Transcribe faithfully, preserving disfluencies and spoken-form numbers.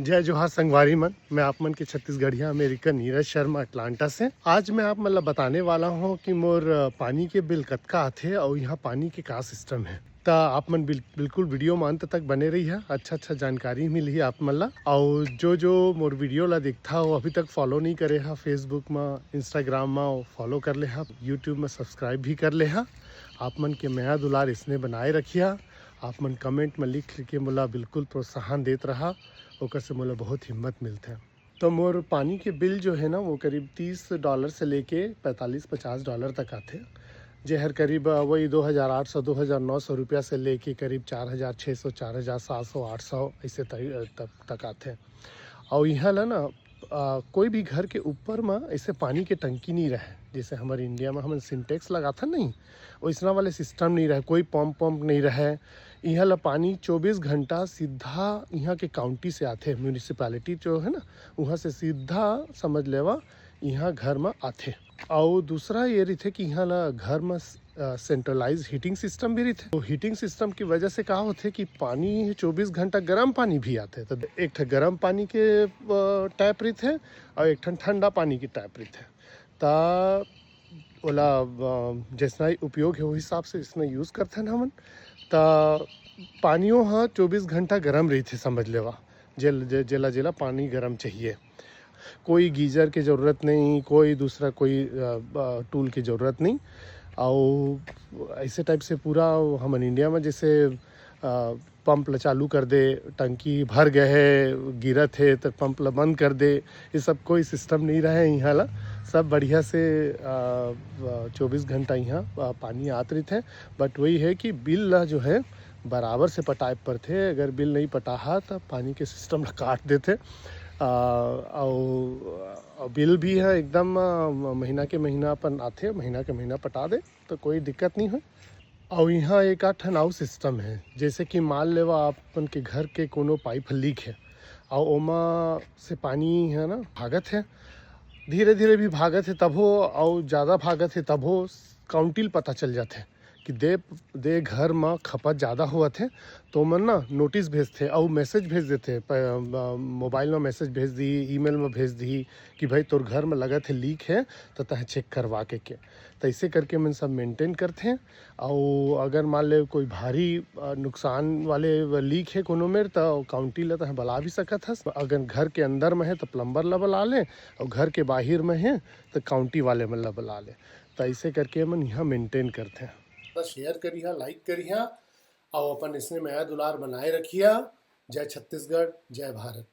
जय जोहार संगवारी मन, मैं आप मन के छत्तीसगढ़िया अमेरिकन नीरज शर्मा अटलांटा से। आज मैं आप मन ला बताने वाला हूँ कि मोर, अ, पानी के बिल कतका आथे अउ यहाँ पानी के का सिस्टम है। त आप मन बिल-, बिल्कुल वीडियो में अंत तक बने रहिहा, अच्छा अच्छा जानकारी मिलही आप मन ला। अउ जो जो मोर वीडियो ला देखथा हो, अभी तक फॉलो नहीं करे हा Facebook में, Instagram में फॉलो कर ले हा, YouTube में सब्सक्राइब भी कर ले हा। आप मन के मया दुलार इसने बनाए रखिहा। आप मन कमेंट में लिख के मोला बिल्कुल प्रोत्साहन देत रहा, ओकर से मोला बहुत हिम्मत मिलथे। तो मोर पानी के बिल जो है ना, वो करीब तीस डॉलर से लेके पैंतालीस पचास डॉलर तक आथे, जे हर करीब, अ, वही दो हज़ार आठ सौ, दो हज़ार नौ सौ रुपया से लेके करीब चार हज़ार छः सौ, चार हज़ार सात सौ, आठ सौ ऐसे तक, तक, तक आथे। और यहाँ ला ना, अ, कोई भी घर के ऊपर में ऐसे पानी के टंकी नहीं रहे, जैसे हमारे इंडिया में हमन सिंटेक्स लगाथन नहीं, वैसना वाले सिस्टम नहीं रहे, कोई पंप पंप नहीं रहे। यहाँ ला पानी चौबीस घंटा सीधा यहाँ के काउंटी से आथे, म्यूनिसिपैलिटी जो है ना, वहाँ से सीधा समझ लेवा यहाँ घर में आथे। और दूसरा ये रहिथे कि यहाँ ला घर में स-, अ, सेंट्रलाइज हीटिंग सिस्टम भी रहिथे। तो हीटिंग सिस्टम की वजह से का होथे कि पानी चौबीस घंटा गर्म पानी भी आथे। तो एक ठन गर्म पानी के, अ, टैप रहिथे और एक ठन ठंडा पानी के टैप रहिथे। त ओला, अ, जैसना उपयोग है, वो हिसाब से इसने यूज़ करथन हमन। त पानियो ह चौबीस घंटा गरम रहिथे, समझ लेवा, जेल-, जे-, जेला, जेला पानी गरम चाहिए। कोई गीजर के ज़रूरत नहीं, कोई दूसरा कोई, अ, अ, टूल के ज़रूरत नहीं। अउ ऐसे टाइप से पूरा हमन इंडिया में जैसे, अ, पंप ल चालू कर दे, टंकी भर गए है, गिरत है, त पंप ल बंद कर दे, ये सब कोई सिस्टम नहीं रहे इहाँ ला। सब बढ़िया से, अ, अ, चौबीस घंटा इहाँ, अ, पानी आत रहिथे। बट वही है कि बिल ला जो है बराबर से पटाए पड़थे। अगर बिल नहीं पटाहा, त पानी के सिस्टम ला काट देथे। अ, अउ, अ, बिल भी है एकदम, अ, महीना के महीना अपन आथे, महीना के महीना पटा दे, तो कोई दिक्कत नहीं होय। अउ इहाँ एक आठ ठन अउ सिस्टम है, जैसे कि मान लेवा आप मन के घर के कोनो पाइप ह लीक है, अउ ओमा से पानी है ना भागत है, धीरे-धीरे भी भागत है, तभो अउ ज़्यादा भागत है, तभो काउंटी ल पता चल जाथे कि दे, दे घर म खपत ज़्यादा होवत है, तो ओमन ना नोटिस भेजथे अउ मैसेज भेज देथे, प-, अ, मोबाइल म मैसेज भेज दिही, ईमेल म भेज दिही कि भाई तोर घर म लगत है लीक है, त तहें चेक करवा के के। त ऐसे करके मन सब मेंटेन करथे। अउ अगर मान ले कोई भारी, अ, नुकसान वाले लीक है कोनो मेर, त काउंटी ल तहें बला भी सकत हस। अगर घर के अंदर म है, त प्लम्बर ल बला ले, अउ घर के बाहिर म है, त काउंटी वाले मन ल बला ले। त ऐसे करके मन यहाँ मेंटेन करथे। त शेयर करिहा, लाइक करिहा, अउ अपन इसने मया दुलार बनाए रखिहा। जय छत्तीसगढ़, जय भारत।